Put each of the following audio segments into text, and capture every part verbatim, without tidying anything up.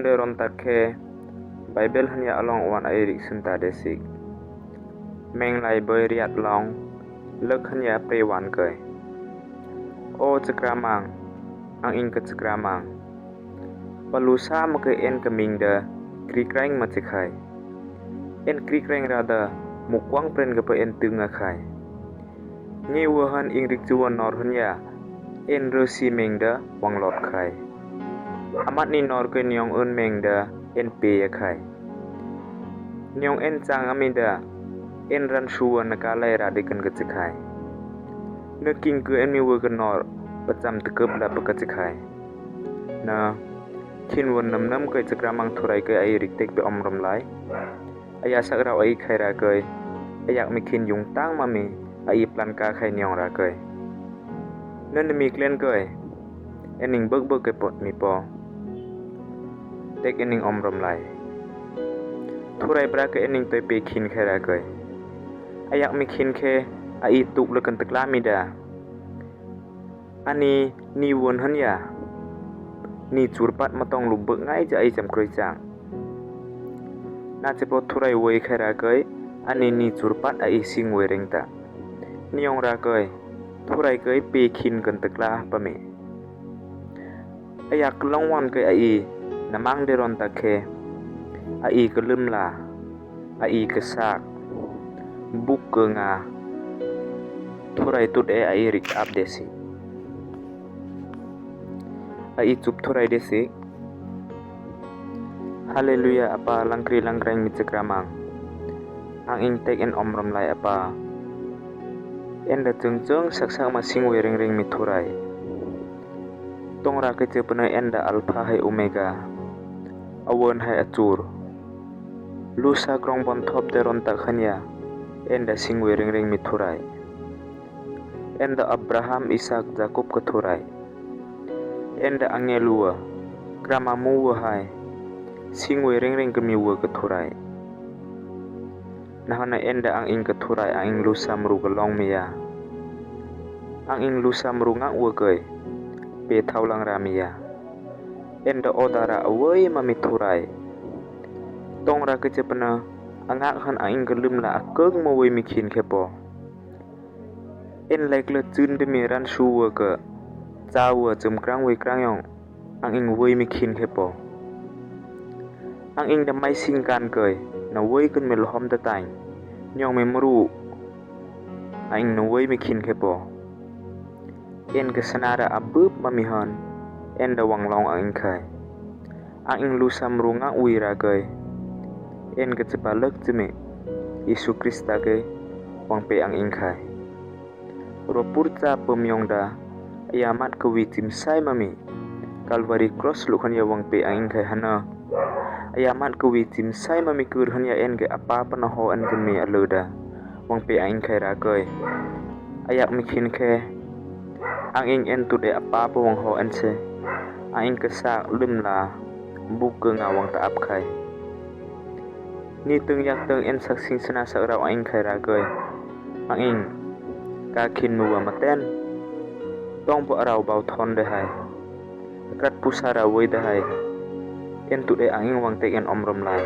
Deron ta khe Baibel hân ya along wan a irik sân ta desik. Meng lai bơi riat long, lơk hân ya pre wan kơi. O Chakramang, ang ing kơ Chakramang. Palu sa ma kơi en kơ ming da krikreng ma chikhai. En krikreng ra da mukwang pren kơ pơ en tưng a khai. Nge wơ hân ing rik chu wơ nor hân ya, en rơ si meng da wang lor khai. Amat ni nor kơi niong ơn meng da en pe ya khai. Niong en chang ami da, en ran su wơ na ka lai ra di kăn kơ chikhai. Nơ king kơ en mi wơ kơ nor, pacham tơkơp la pơ kơ chikhai. Nơ, khin wơ nơm nơm kơi Chakramang Thurai kơi a irik tek pe om rom lai. Aya sak rao a i khai ra kơi. Ayak mi khin yung tang ma mi a i plan ka khai niong ra kơi. Nơ nơ mi klen kơi. En ing bơk bơk kơi pơt mi pô. Tek en ing om rom lai. Thurai bra kơi en ing tơi pe khin khai ra kơi. Ayak mi khin khe a i tuk lơ kăn tơkla mi da. Ani ni wơn hân ya. Ni chur pat ma tong lu bơ̆ ngai ja ai chăm kroi chang. Na che po Thurai wơi khai ra kơi, ani ni chur pat a i sing wơi reng ta. Niong ra kơi, Thurai kơi pe khin kăn tơkla pa me. Ayak long wan kơi a i, na mang deron ta khe, a i kơ lơm la. A i kơ sak. Buk kơ nga. Thurai tut e a i rik ap desi. A i chup Thurai desi. Haleluya, Apa langkri langkreng mi Chakramang. Ang ing tek en om rom lai Apa. En da châng châng sak sak ma sing wơi reng reng mi Thurai. Tong ra kơ che pơ nơ en da Alpha hai Omega. A wơn hai a chur. Lu sa krong bon thop deron ta khân ya. En da sing wơi reng reng mi Thurai. En da Abraham, Isak, Jakob kơ Thurai. En da angel wơ. Krama mu wơ hai. Sing wơi reng reng kơ mi wơ kơ Thurai. Na hana en da ang ing kơ Thurai ang ing lu sa mru kơ long mi ya. Ang ing lu sa mru ngă wơ kơi. Pe thâu lang ra mi ya. En da o dara awơi ma mi Thurai. Tong ra kơ che pơ nơ. Angak hân ang ing kơ lơm la akơng ma wơi mi khin khe po. En lai kơ lơ chưn de mi ran su wơ kơ. Cha wơ chơm krang wơi krang yong. Ang ing wơi mi khin khe po. Ang ing da mai sing kan kơi, na wơi kăn mi lhom da tanh. Niong mi mru. Ang ing na wơi mi khin khe po. En kơ sana ra abưp ma mi hân. En da wang long ang ing khai. Ang ing lu sa mru ngă wơi ra kơi. En kơ che pa lơk che mi. Yêsu Krista kơi. Wang pe ang ing khai. Ro pur cha pơm yong da. Aya mat kơ wĭ chim sai ma mi. Kalvari kros lu khân ya wang pe ang ing khai hana. Aya mat kơ wĭ chim sai ma mi kưr khân ya en kơ Apa pơ na ho en kơ mi alơ da. Wang pe ang ing khai ra kơi. Ayak mi khin khe. Ang ing en tut e Apa pơ wang ho en se. Ang ing kơ sak lơm la. Buk kơ nga wang ta ap khai. Ni tâng yak tâng en sak sing sana sak rao ang ing khai ra kơi. Ang ing. Ka khin mu wa ma ten. Tong po rao bao thon de hai. Krat pusa ra wơi de hai. En tut e ang ing wang tek en om rom lai.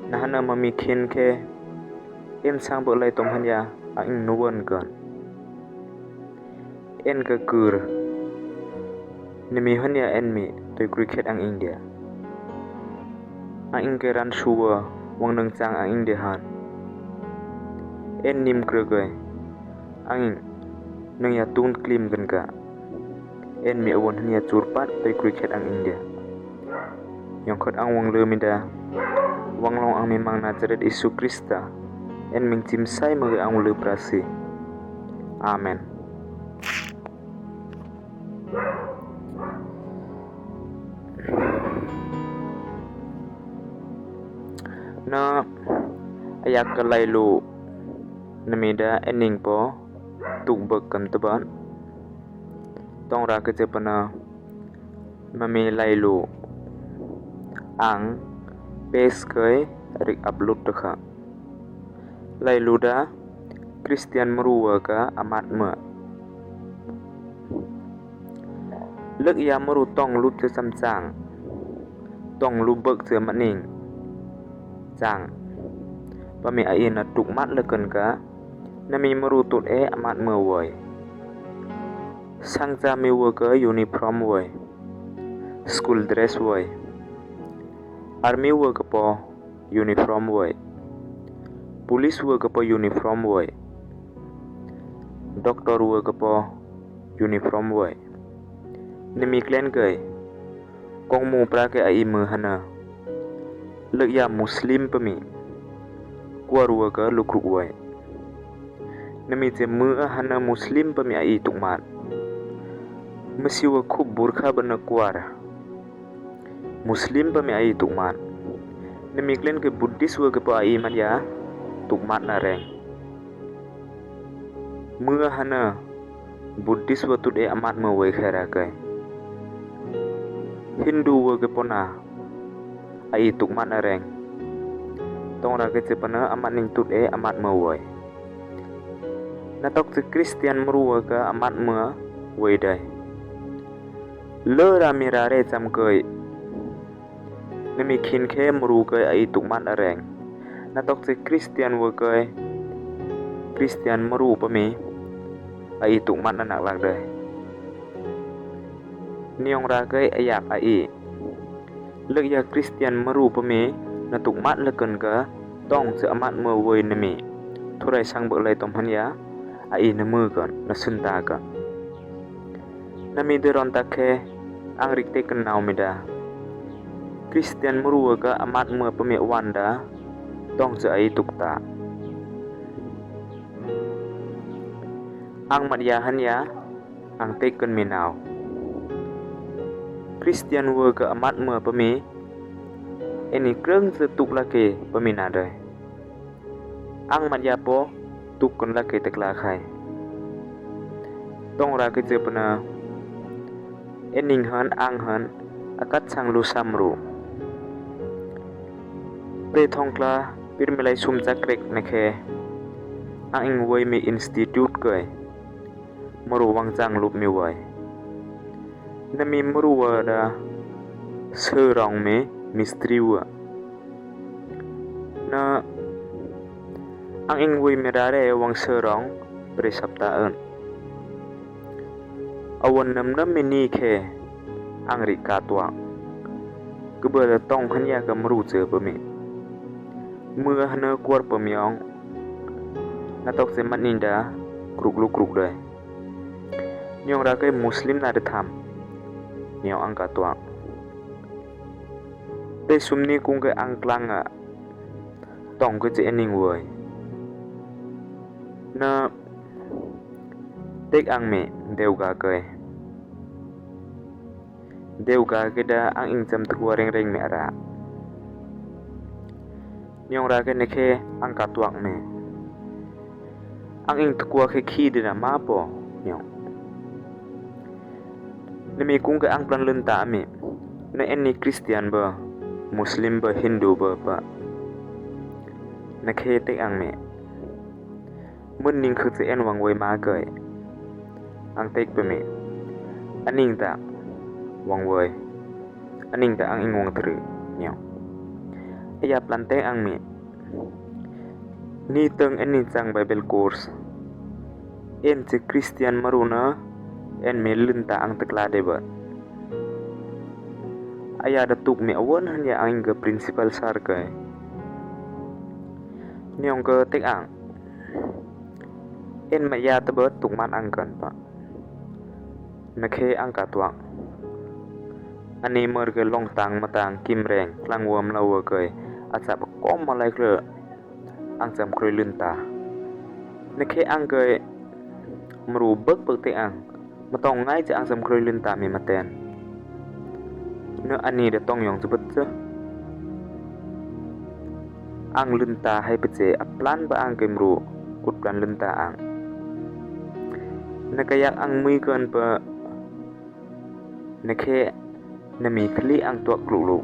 Na hana ma mi khin khe. En sang bơ lai tom hân ya. Ang ing nu wơn kơn. En kơ kưr. Ni mi hân ya en mi tui krui khet ang ing dia. Ang ing kơ ran su wơ wang nâng chang ang ing dia hân. En nim krơ kơi. Ang ing nâng ya tun klim kăn ka. En mi awon hân ya chur pat tui krui khet ang ing dia. Yong khot ang wang lơ mi da. Wang long ang mi mang Nazaret Yêsu Krista. En ming chim sai ma gơi ang lơ prasi. Amen. Na ayak kơ lai lu. Na mi da en ning po. Tuk bơk kăn tơbăn. Tong ra kơ che pơ na. Ma mi lai lu. Ang pes kơi rik ap lut tơ kha. Lai lu da Kristian mru wơ ka amat mơ. Lơk ya mru tong lut kơ sam chang. tŏng lu bơ̆k che matning chang. Pă mi a i na tuk mat lơ kơn ka, nami mơru tŭt e amat mơ woi. Sang cha mi wơ kơ uniform woi. School dress woi. Army wơ kơ pô uniform woi. Police wơ kơ pô uniform woi. Doctor wơ kơ pô uniform woi. Nami klen kơi. Kŏng mu pra kơi a i mơ hơnă. Lơ̆ ya Muslim pă mi. Kuar wơ kơ lukruk woi. Nami che mơ a hơnă Muslim pă mi a i tuk mat. Mă si wơ khup burkha bơnă kuar. Muslim pă mi a i tuk mat. Nami klen kơi Buddhist wơ kơ pô a i mat ya tuk mat na reng. Mơ a hơnă Buddhist wă tŭt e amat mơ woi khe ra kơi. Hindu wă kơ pô na a i tuk mat na reng. Tŏng ra kơ che pă na amat ning tŭt e amat mơ woi. Na tŏk che Kristian mơru wă kơ amat mơ woi dai. Lơ ra mi ra re chăm kơi. Nami khin khe mơru kơi a i tuk mat a reng. Na tŏk che Kristian wă kơi. Kristian mơru pă mi a i tuk mat na nak lak dai. Niong ra kơi a yak a i. Lơ̆ ya Kristian mơru pă mi na tuk mat lơ kơn ka tŏng che amat mơ woi nami. Thu rai sang bơ̆ lai tŏm hăn ya a i na mơ kơn na sŭn ta kơn. Nami dơron ta khe ang rik te kăn nau mi da. Kristian mơru wă kơ amat mơ pă mi wan da tŏng che a i tuk ta. Ang mat ya hăn ya ang te kăn mi nau. Kristian wă kơ amat mơ pă mi. Eni krơng che tuk lak kơi pă mi na dai. Ang mat ya pô tuk kăn lak kơi tơkla khai. Tŏng ra kơ che pă na. Ening hăn ang hăn akat sang lu sam ru. Pre thŏng kla pir mi lai sum chak rek na khe. Ang ing woi mi institute kơi. Mơru wang chang lup mi woi. Nami mơru wă da sơ rong mi mistri wă. Na ang ing woi mi ra re wang sơ rong pre sapta ơn. Awăn nơm nơm mi ni khe ang rik ka tuak. Kơ bơ da tŏng hăn ya kơ mơru che pă mi. Mơ hăn kuar pơm yong. Na tŏk che mat ning da kruk lu kruk dai. Niong ra kơi Muslim na dơtham. Niong ang ka tuak. Te sum ni kung kơi ang klang a. Tŏng kơ che ening woi. Na tek ang mi deu ga kơi. Deu ga kơi da ang ing chăm tơkua reng reng mi ara. Niong ra kơi na khe ang ka tuak mi. Ang ing tơkua khe khi dê na ma pô. Niong. Nami kung kơi ang plan lơn ta mi. Na eni Kristian bơ, Muslim bơ, Hindu bơ pă. Na khe tek ang mi. Mơn ning khư che en wang woi ma kơi. Ang tek pă mi. Aning ta wang woi. Aning ta ang ing wang trư. Niong. Aya plan tek ang mi. Ni tơng eni chang Bible course. En che Kristian mơru na. En mi lơn ta ang tơkla dê bơ̆t. Aya da tuk mi awăn hăn ya ang ing kơ principal sar kơi. Niong kơ tek ang. En mat ya tơbơ̆t tuk mat ang kăn pă. Na khe ang ka tuak. Ani mơr kơi long tang mă tang kim reng klang wơm la wơ kơi. Achă pơkom mă lai klơ. Ang chăm kroi lơn ta. Na khe ang kơi mơru bơ̆k bơ̆k tek ang. Mă tŏng ngai che ang chăm kroi lơn ta mi mă ten. Na ani da tŏng yong che bơ̆t che. Ang lơn ta hai pơche a plan bơ ang kơi mru kŭt plan lơn ta ang. Na kơ yak ang mui kơn bơ na khe na mi khli ang tuak klŭ lŭ.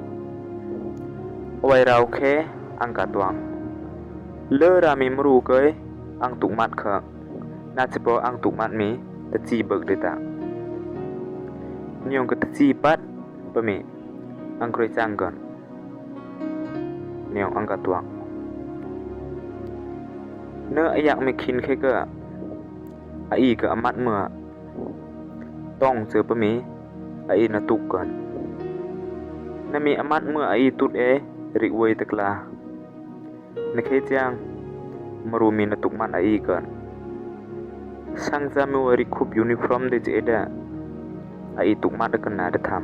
Ơ wai rau khe ang ka tuak. Lơ ra mi mru kơi ang tuk mat khă. Na che pô ang tuk mat mi tơchi bơ̆k dê ta. Niong kơ tơchi pat bơ mi. Ang kroi chang kơn. niong ang katuak. Nơ ayak mi khin khe kơ, ai kơ amat mưa tong chơ pă mi ai nă tuk kăn. Nă mi amat mưa ai tut e rik wei tơkla. Nă khe chiang mru mi nă tuk mat ai kăn. Sang cha mi wa rik khup uniform de chơ e da ai tuk mat kăn na da tham.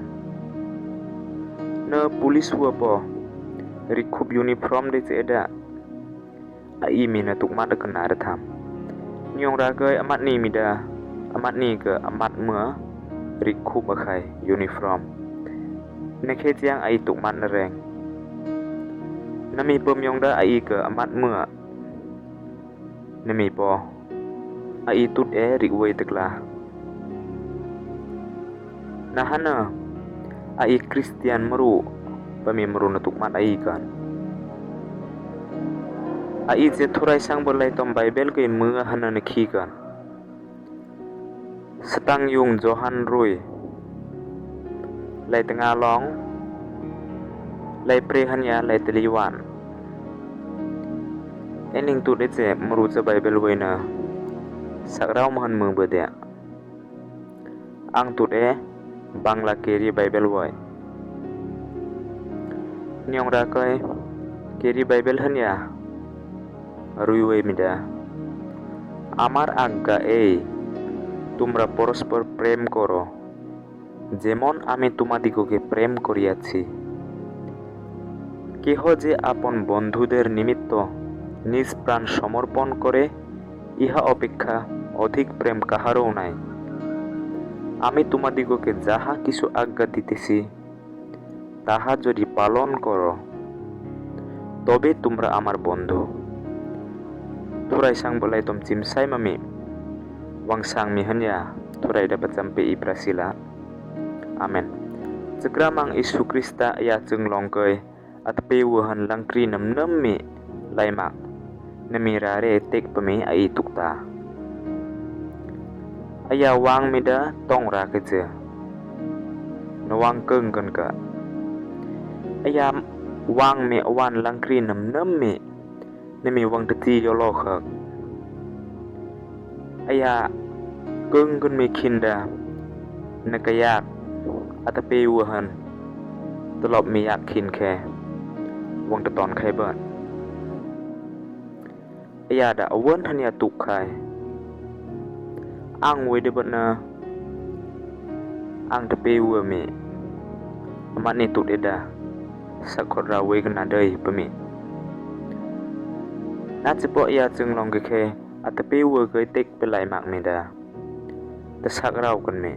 Nă police wa pô rik khup uniform de chơ e da ai mi nă tuk mat kăn na da tham. Niong ra kơi amat ni mi da, amat ni kơ amat mưa rik khup akhai uniform. Nă khe chiang ai tuk mat nă reng. Nă mi pơm yong da ai kơ amat mưa. Nă mi pô ai tut e rik wei tơkla. Nă hăn nơ ai Kristian mru pă mi mru nă tuk mat ai kăn. Ai chơ thurai sang bơ lai tom Bible kơi mưa hăn nă khi kăn. Sơtang yung Johan rui lai tơnga long, lai pre hăn ya lai tơli wan. Ê ning tut e chơ mru chơ Bible wei nă sak rao mă hăn mơ bơ dia. Ang tut e Bangla Keri Bible wei. Niong ra kơi Keri Bible hăn ya rui wei mi da. আমার আজ্ঞা এই, তোমরা পরস্পর প্রেম করো, যেমন আমি তোমাদিগকে প্রেম করিয়াছি। কেহ যে আপন বন্ধুদের নিমিত্ত নিজ প্রাণ সমর্পণ করে, ইহা অপেক্ষা অধিক প্রেম কাহারও নাই। আমি তোমাদিগকে যাহা কিছু আজ্ঞা দিতেছি, তাহা যদি পালন করো, তবে তোমরা আমার বন্ধু। Thurai sang bơ lai tom chim sai mă mi, wang sang mi hăn ya thurai da pacham pe i prasila. Amen. Chakra mang Isu Krista ya châng long kơi atpe wơ hăn langkri nơm nơm mi lai mak. Nă mi rare tek pă mi ai tuk ta. Aya wang mi da tong ra kơ chơ. Nă wang kâng kăn kơ. Aya wang mi awan langkri nơm nơm mi. Nă mi wang tơti yolo khăk. Aya kâng kăn mi khin da. Nă kơ yak atpe wơ hăn. Tơlop mi yak khin khe. Wang tơton khe bơ̆n. Aya da awăn hăn ya tuk khai. Ang wei de bơ̆n nă. Ang tơpê wơ mi. Amat ni tut ê da. Sak khot rao wei kơ na dơi pơ mi. Na chipŏ ya chưng long kơ khe. Atơpê wơ kơ tek pơlai mak mi da. Tơsak rao kăn mi.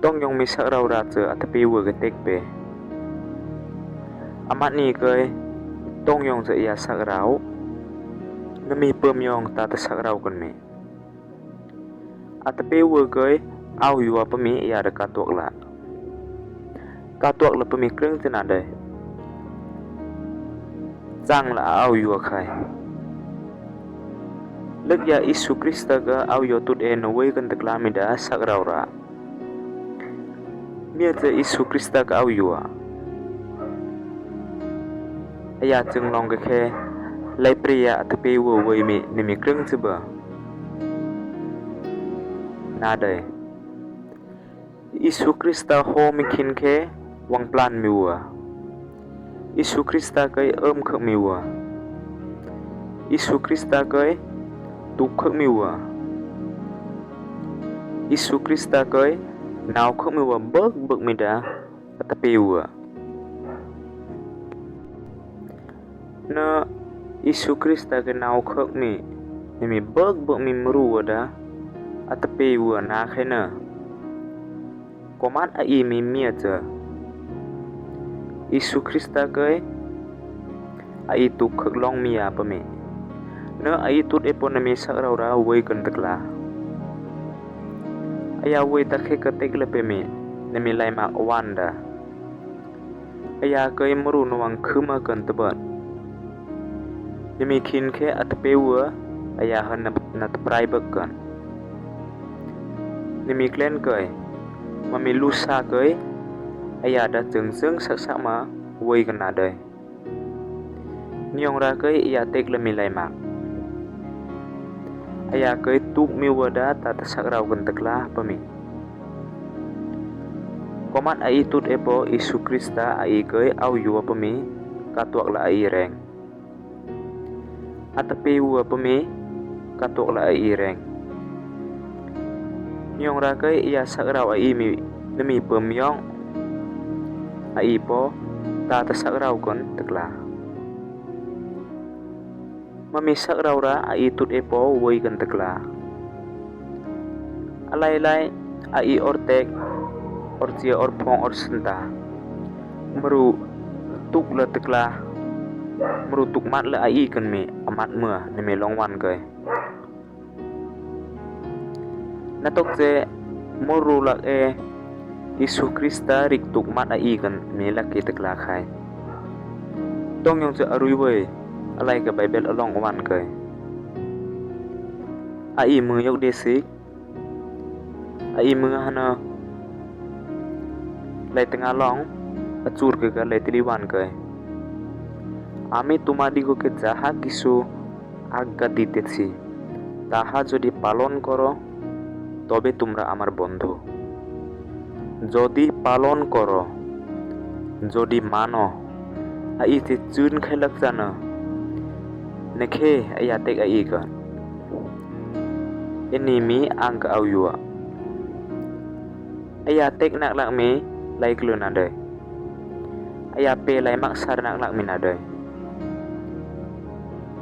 Tong yong mi sak rao ra chơ atơpê wơ kơ tek pê. Amat ni kơi tong yong chơ ya sak rao. Nơ mi pơm yong ta tơsak rao kăn mi. Atơpê wơ kơi ao yua pơ mi ya da katuak la. Katuak la pơ mi krưng chơ na dơi. Chang la ao yua khai. Lơk ya Isu Krista kơ ao yua tut ê nơ wei kăn tơkla mi da sak rao ra. Mia chơ Isu Krista kơ ao yua. Aya chưng long kơ khe. Lai pria atơpê wơ wei mi nơ mi krưng chơ bơ. Na dơi. Isu Krista hô mi khin khe wang plan mi wơ. Isu Krista kơi ơm khơ̆k mi wơ. Isu Krista kơi tuk khơ̆k mi wơ. Isu Krista kơi nao khơ̆k mi wơ bơ̆k bơ̆k mi da atơpê wơ. Nơ Isu Krista kơi nao khơ̆k mi, nơ mi bơ̆k bơ̆k mi mru wơ da atơpê wơ na khe nơ. Kŏ mat ai mi mia chơ. Isu Krista kơi ai tuk khơ̆k long mi ya pơ mi. Nơ ai tut ê pô nơ mi sak rao ra wei kăn tơkla. Aya wei ta khe kơ tek la pơ mi, nơ mi lai mak wan da. Aya kơi mru nơ wang khưma kăn tơbơ̆t. Nơ mi khin khe atơpê wơ, aya hăn nă tơprai bơ̆k kăn. Nơ mi klen kơi, mă mi lu sa kơi, aya da chưng chưng sak sak mă, wei kơnđei. Niong ra kơi aya tek lơ mi lai mak. Aya kơi tuk mi wơ̆t đa ta tơsak rao kơnh tơkla pơ mi. Kômăt ai tŭt ê pô Yêsu Krista ai kơi auyua pơ mi katuak lơ ai reng. Atơpê wơ̆t pơ mi katuak lơ ai reng. Niong ra kơi aya sak rao ai mi, lơ mi pơm yong ai pô ta tơsak rao kơnh tơkla. Mă mi sak rao ra ai tŭt ê pô wei kơnh tơkla. Alai lai ai or tek, or chia, or phong, or sơnta. Mrô tuk lơ tơkla. Mrô tuk măt lơ ai kơnh mi amat mơ̆ nơ mi lŏng wan kơi. Na tŏk che mrô lăk ê Yêsu Krista rik tuk măt ai kơnh mi lăk kĭ tơkla khai. Tŏng yong che arui wei, alai kơ Baibel along wan kơi. Ai mơ yok đe sik. Ai mơ hơnă. Lai tơnga long, achur kơ ka lai tili wan kơi. Ami tuma di ko ke jaha kisu agadi tetsi. Taha jodi palon koro, tobe tumra amar bondhu. Jodi palon koro, jodi mano, ai che chun khelak chana. Nekhe aya tek ai kơ. Eni mi ang kơ auyua. Aya tek nak lak mi lai klơ nđei. Aya pe lai mak sar nak lak mi nđei.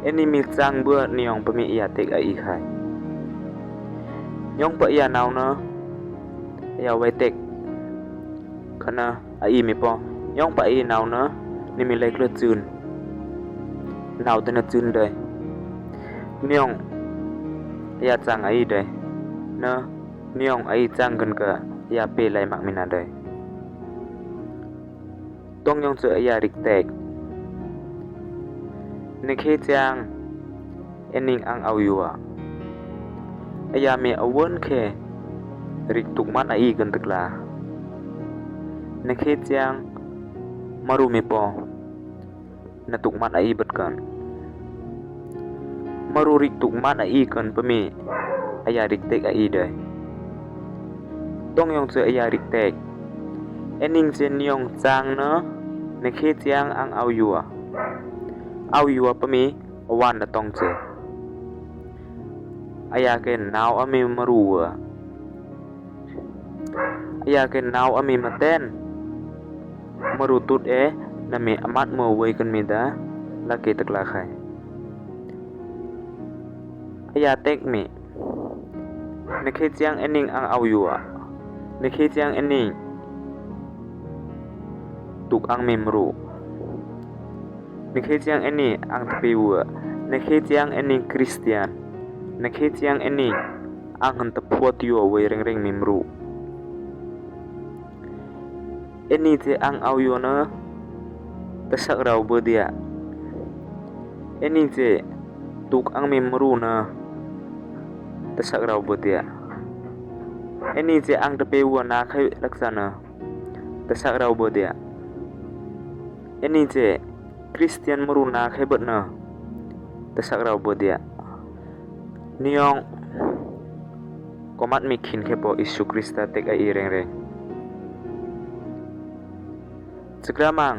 Eni mi chang bơ niong pơ mi aya tek ai khai. Niong pơ aya nau nơ. Aya wai tek. Kơnă ai mi pô. Niong pơ aya nau nơ. Ni mi lai klơ chun. Nau tơ nơ chun đei. Niong. Aya chang ai đei. Nơ. Niong ai chang kơnh kơ aya pe lai mak mi nđei. Tŏng yong che aya rik tek. Nekhe chang ening ang auyua. Aya mi awon khe rik tuk măt ai kơnh tơkla. Nekhe chang mrô mi pô. Nơ tuk măt ai bơt kơnh. Mrô rik tuk măt ai kơnh pơ mi. Aya rik tek ai đei. Tŏng yong che aya rik tek. Ening che niong chang nơ, nekhe chang ang auyua. Auyua pơ mi, wan nơ tŏng che. Aya ke nau ami mrô wơ̆t. Aya ke nau ami mơten. Mrô tŭt ê, nơ mi amat mơ wei kơnh mi đa, lăk kĭ tơkla khai. Aya tek mi. Nekhe chang ening ang auyua. Nekhe chang ening tuk ang mi mrô. Nekhe chang ening ang tơpê wơ̆t. Nekhe chang ening Kristian. Nekhe chang ening ang hăn tơphuat yua wei reng reng mi mrô. Eni che ang auyua nơ tơsak rao bơdia. Eni che tuk ang mi mrô nơ tơsak rao bơdia. Eni che ang tơpê wơ̆t na khai lăk chana tơsak rao bơdia. Eni che Kristian mrô na khai bơ̆t nơ tơsak rao bơdia. Niong kômăt mi khin khe pô Yêsu Krista tek ai reng reng. Chơkra mang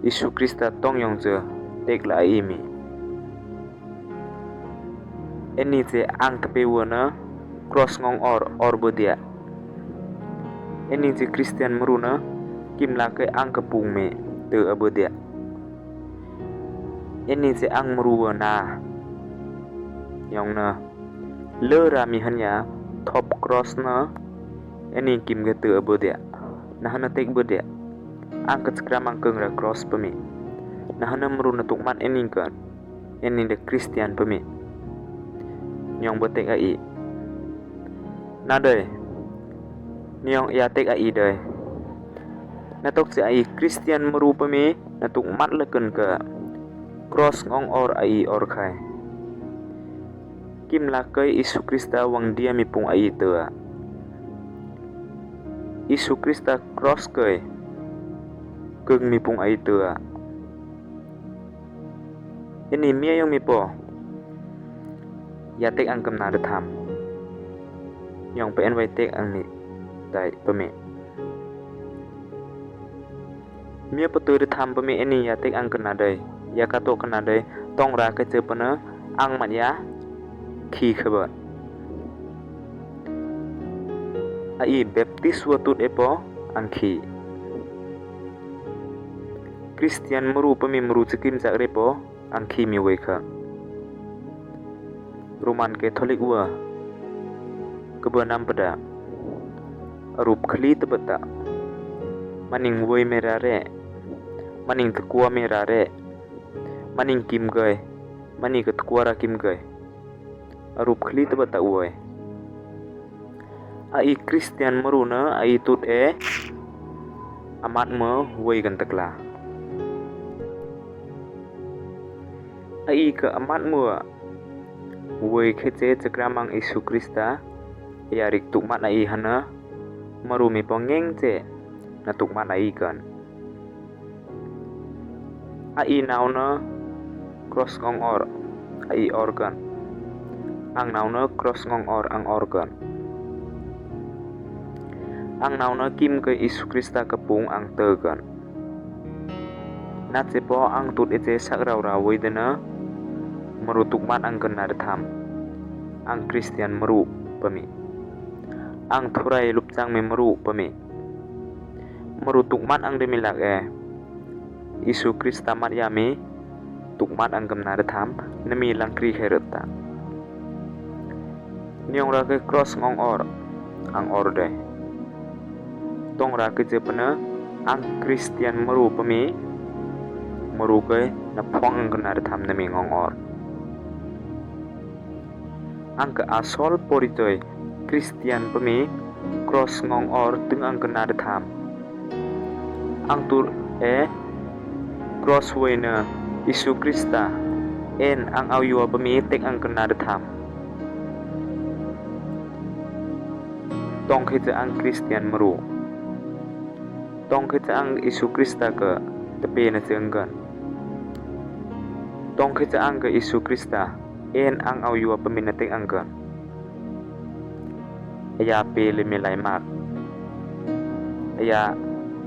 Yêsu Krista tŏng yong che tek lơ ai mi. Eni che ang tơpê wơ̆t nơ kros ngong or or bơdia. Eni che Kristian mrô nơ kim lăk kơi ang kơpŭng mi tơ a bơdia. Eni che ang mrô wơ̆t na yong nơ lơ ra mi hăn ya thop kros nơ eni kim kơ tơ a bơdia. Nơ hăn nơ tek bơdia. Ang kơ chơkra mang kơng ra kros pơ mi. Nơ hăn nơ mrô nơ tuk măt ening kơnh. Ening đei Kristian pơ mi. Niong bơ tek ai. Nă đei. Niong aya tek ai đei. Nă tŏk che ai Kristian mrô pơ mi. Nă tuk măt lơ kơnh kơ kros ngong or ai or khai. Kim lăk kơi Yêsu Krista wang dia mi pŭng ai tơ a. Yêsu Krista kros kơi. Kŭng mi pŭng ai tơ a. Ini mia yong mi po. Ya tek ang kơmna dơtham. Yong pơ en wai tek ang ni. Dai pơme. Mia pơtui dơtham pơme ini ya tek ang kơna dai. Ya katu kơna dai. Tong ra kơ chơ pơnă ang mat ya. Khi khă bơ̆. Ai baptis wa tŭt e po ang khi. Kristian mơru pơmi mơru chơkim chak re po ang khi mi wai khă. Roman Katholik wa. Kơ bơ̆ năm pơdă. Arup khli tơbăt ta. Maning wai me ra re. Maning tơkua me ra re. Maning kim gơi. Maning kơ tơkua ra kim gơi. Arup khli tơbăt ta wai. Ai Kristian mơru nă ai tŭt e. Amat mơ wai găn tơkla. Ai kơ amat mơ. Wai khă che chakramang Isu Krista. Ya rik tŭk mat ai hăn nă. Mơru mi po ngeng che. Na tŭk mat ai găn. Ai nau nă kros ngong or, ai or găn. Ang nau nă kros ngong or ang or găn. Ang nau nă kim kơ Isu Krista kơ pŭng ang tơ găn. Na che po ang tŭt e che sak rau ra wai dơnă. Mơru tŭk mat ang kơna dơtham. Ang Kristian mơru pơmi. Ang thurai lup chang mi mơru pơmi. Mơru tŭk mat ang dơmi lak e. Isu Krista mat ya mi tŭk mat ang kơmna dơtham nơmi lang kri khe rơt ta. Niong ra kơ kros ngong or ang or dai. Tong ra kơ chơ pơnă ang Kristian mơru pơmi mơru kơ na phong ang kơna dơtham nơmi ngong or. Ang kơ asol porichoi Kristian pơmi kros ngong or tưng ang kơna dơtham. Ang tŭt e kros wai nă Isu Krista en ang auyua pơmi tek ang kơna dơtham. Tong khă chơ ang Kristian mơru. Tong khă chơ ang Isu Krista kơ tơpê nă chơ ang găn. Tong khă chơ ang kơ Isu Krista. En ang auyua pơmi na tek ang găn. Aya pele mi lai mak. Aya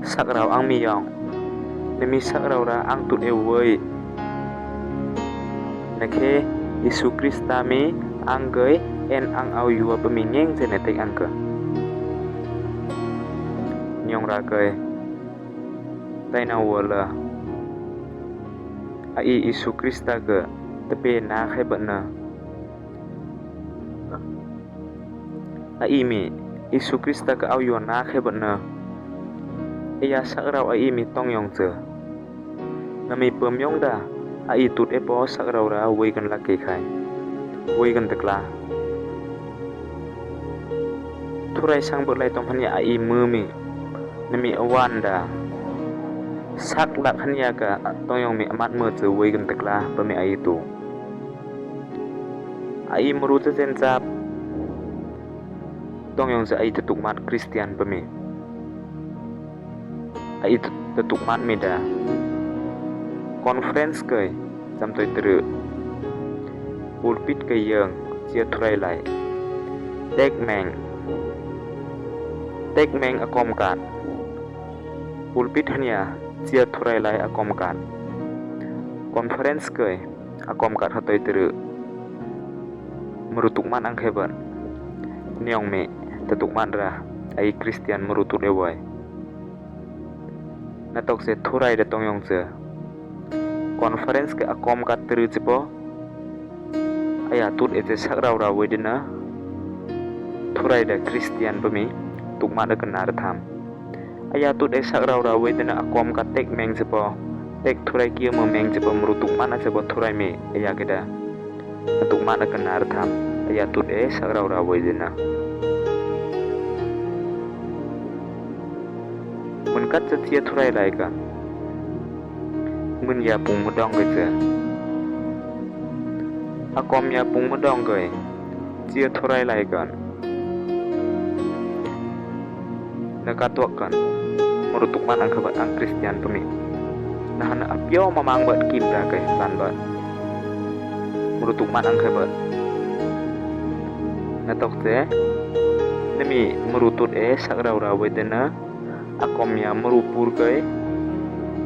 sak rau ang mi yong. Nơmi sak rau ra ang tŭt e wai. Nă khă Isu Krista mi ang gơi en ang auyua pơmi ngeng che na tek ang găn. Niong ra gơi. Tai nau wai la. Ai Isu Krista kơ tơpê na khă bơ̆ nă. Ai mi Isu Krista kơ auyua na khă bơ̆ nă. Aya sak rau ai mi tong yong chơ. Nă mi pơm yong đa. Ai tŭt e po sak rau ra wai găn lak kê khai. Wai găn tơkla. Thurai sang bơ̆ lai tong hăn ya ai mơ mi. Nơmi awan đa. Sak lak hăn ya kơ tong yong mi amat mơ chơ wai găn tơkla pơmi ai tŭ. Ai mơru chơ chen chap. Tong yong chơ ai tŭk mat Kristian pơmi. Ai tŭk mat mi đa. Conference kơi. Chăm tui tơrơ. Pulpit kơi yơng chia thurai lai. Tek meng. Tek meng akom kat. Pulpit hăn ya chia thurai lai akom kat. Conference kơi akom kat hơtoi tơrơ. Mơru tŭk mat ang khă bơ̆. Niong mi tŭk mat ra ai Kristian mơru tŭt e wai. Nă tok se thurai đa tong yong chơ. Conference kơ akom kat tơrơ chơ po. Aya tŭt e chơ sak rau ra wai dơnă. Thurai đa Kristian pơmi tŭk mat đa kơna rơthăm. Aya tŭt e sak rau ra wai dơnă akom kat tek meng chơ po. Tek thurai kiơ mơ meng chơ po mơru tŭk mat na chơ po thurai mi aya kơ đa. Tŭk mat na kơna rơthăm. Aya tŭt e sak rau ra wai dơnă. Mơ̆n kăt chơ chia thurai lai kăn. Mơ̆n ya pŭng mơdŏng kơ chơ. Akom ya pŭng mơdŏng kơ. Chia thurai lai kăn. Nă katuak kăn. Mrutúc man ang khabơ̆t ang Kristian pă mi. Na hăn a pioh ma mang bơ̆t kim ra kơi plan bơ̆t. Mrutúc man ang khabơ̆t. Na tŏk se. Na mi mrutút ê sak rau rau wei dê na. Akŏm ya mru pur kơi.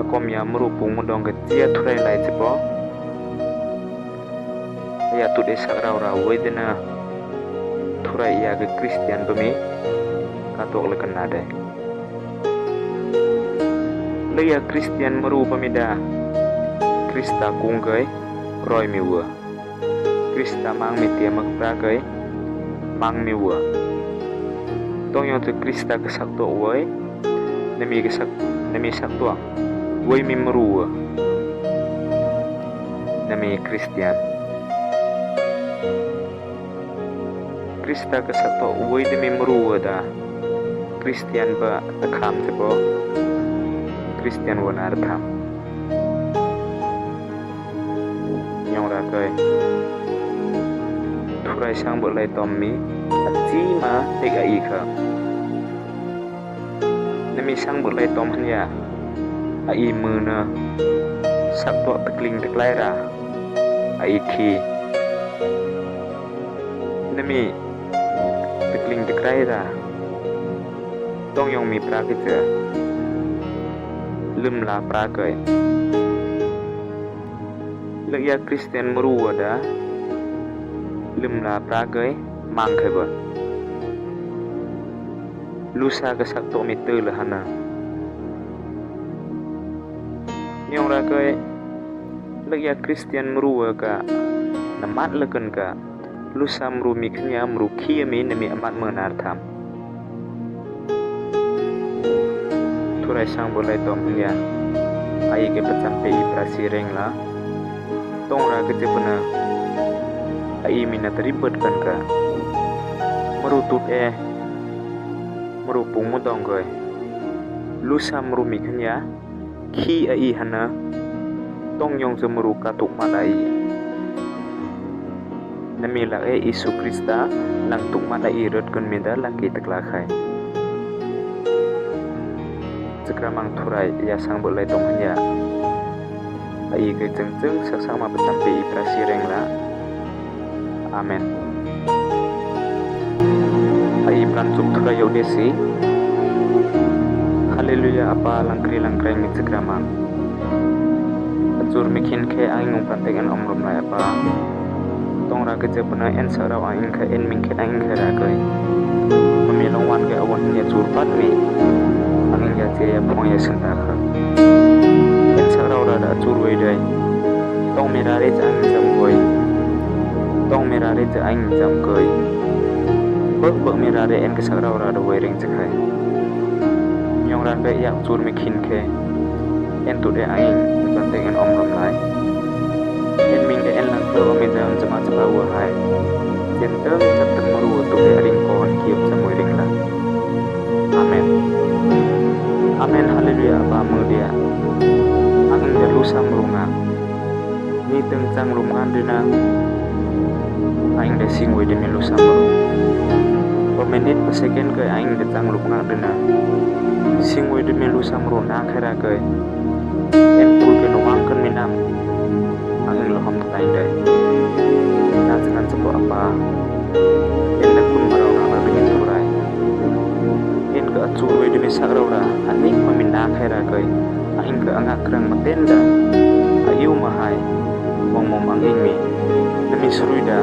Akŏm ya mru pung mdŏng kơi chia thurai lai chipŏ. Ya tŭt ê sak rau rau wei dê na. Thurai ya kơ Kristian pă mi. Ka tŏk lĕ kăn na dê. Lĕ ya Kristian mru pă mi đa. Krista kung kơi. Roi mi wơ. Krista mang mi tia mơ̆k pra kơi, mang mi wơ. Tŏng yŏng tơ Krista kơ sak tŏk wei, na mi kơ sak, na mi sak tŏk wei mi mru wơ. Na mi Kristian. Krista kơ sak tŏk wei dê mi mru wơ đa. Kristian bơ̆ ta kham chipŏ. Kristian wơ nar tham. Yŏng ra kơi. Thurai sang bơ̆ lai tŏm mi. Achi ma tek a i kha. Na mi sang bơ̆ lai tŏm hăn ya. A i mơ na. Sak tŏk tơkling tơklai ra. A i khi. Na mi tơkling tơklai ra. Tŏng yŏng mi pra kơ chơ. Lơ̆m la pra kơi. Lĕ ya Kristian mru wơ đa. Lơ̆m la pra kơi mang kơi bơ̆. Lusa kơ sak tŏk mi tơ lĕ hăn na. Yŏng ra kơi. Lĕ ya Kristian mru wơ ka. Na mat lĕ kăn ka. Lusa mru mi khân ya mru khia mi na mi amat mơ nar tham. Thurai sang bơ̆ lai tŏm hăn ya. A i kơ pơchăm pe i pra si reng la. Tŏng ra kơ chơ pơna. A i mi na tơri bơ̆t kăn ka. Mrutút ê. Mru pung mdŏng kơi. Lusa mru mi khân ya. Khi a i hăn na. Tŏng yŏng chơ mru ka tŭk mat a i. Na mi lăk ê Yêsu Krista, lăng tŭk mat a i rơ̆t kăn mi đa lăng ki tơkla khai. Chakra mang thurai, ya sang bơ̆ lai tŏng hăn ya. A i kơ chơ̆ng chơ̆ng sak sak ma pơchăm pe i pra si reng la. Amen. A i plan sŭk thurai yô đe si. Haleluya, Apa, lăng kri lăng kreng mi chakra mang. Achur mi khin khe ang ing ung pran teng en om rom lai Apa. Tŏng ra kơ chơ pơna en sak rau ang ing khe en ming khe ang ing khe ra kơi. Mă mi lŏng wan kơ awan hăn ya chur pat mi. Ang ing ya chia ya phong ya sân ta kha. En sak rau ra đa achur wei dơi. Tŏng mi ra rê chơ ang ing chăm kơi. Tŏng mi ra rê chơ ang ing chăm kơi. Bơ̆ bơ̆ mi ra rê en kơ sak rau ra đa wei reng chơ khay. Yŏng ra kơ yak chur mi khin khe. En tŭ đe ang ing, pran teng en om rom lai. En ming đe en lăng klơ om ing dam jama jama wơ hai. Jen tơ̆ng chăp tơ̆ng mru tŭ đe a ring kon kiơp sa mui ring la. Amen. Amen, haleluya, Apa mơ đe. Ang ing đe lu sa mru ngă. Ni tơ̆ng chang lŭm ngan dê na. Ang ing đe sing wei đe mi lu sa mru. Pơ minit pơ second kơi ang ing đe chang lŭm ngan dê na. Sing wei đe mi lu sa mru na khay ra kơi. En pul kơ nô wang kăn mi năm. Ang ing lŏ hŏm tơtay đe. Na chang ngan sa pô Apa. En na kun mrâo na la đe mi thurai. En kơ achur wei đe mi sak rau ra. Anik ma mi na khay ra kơi. Ang ing kơ angak krang mă ten đa. A iu mă hai. Wang mom ang ing mi. Na mi srui đa.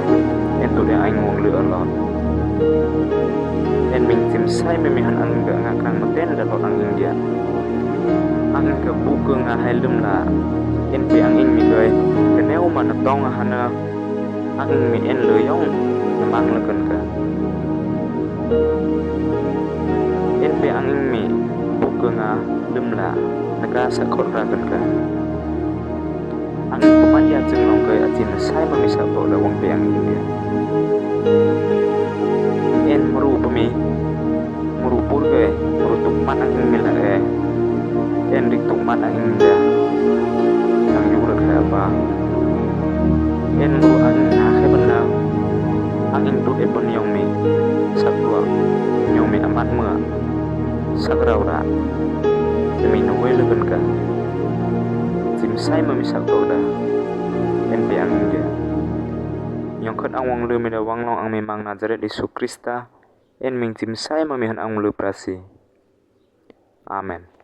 En tŭ đe ang ing wang lơ alot. En ming chim sai mă mi hăn ang ing kơ angak krang mă ten đa lot ang ing đe. Ang ing kơ bŭk kơ ngă hai lŭm la. En pê ang ing mi kơi. Kơ neo mă na tŏng hăn na. Ang ing mi en lơ yŏng na mang lơ kăn ka. En pê ang ing mi bŭk kơ ngă lŭm la na ka sa khot ra kăn ka. Ang ing pơmat ya jơ̆ng lŏng kơi a jin na sai mă mi sa tŏ đa wang pê ang ing đe. En mru pơ mi. Mru pur kơi, mru tŭk mat ang ing mi la e. En dik tŭk mat ang ing đe. Ang yŭk rơ̆k khay Apa. En mru ang ing na khay bơ̆n na. Ang ing tŭt e bơ̆n yŏng mi. Sak tua. Yŏng mi amat mơ. Sak rau ra. Tơmi nong wei lư kăn ka. Jimsai ma mi sak tok da. Em pe ang ge. Yong khât ang wang lư mi da wang lŏng ang mi mang Nazaret Yêsu Krista. En mĭn jimsai ma mi hăn ang lư prasi. Amen.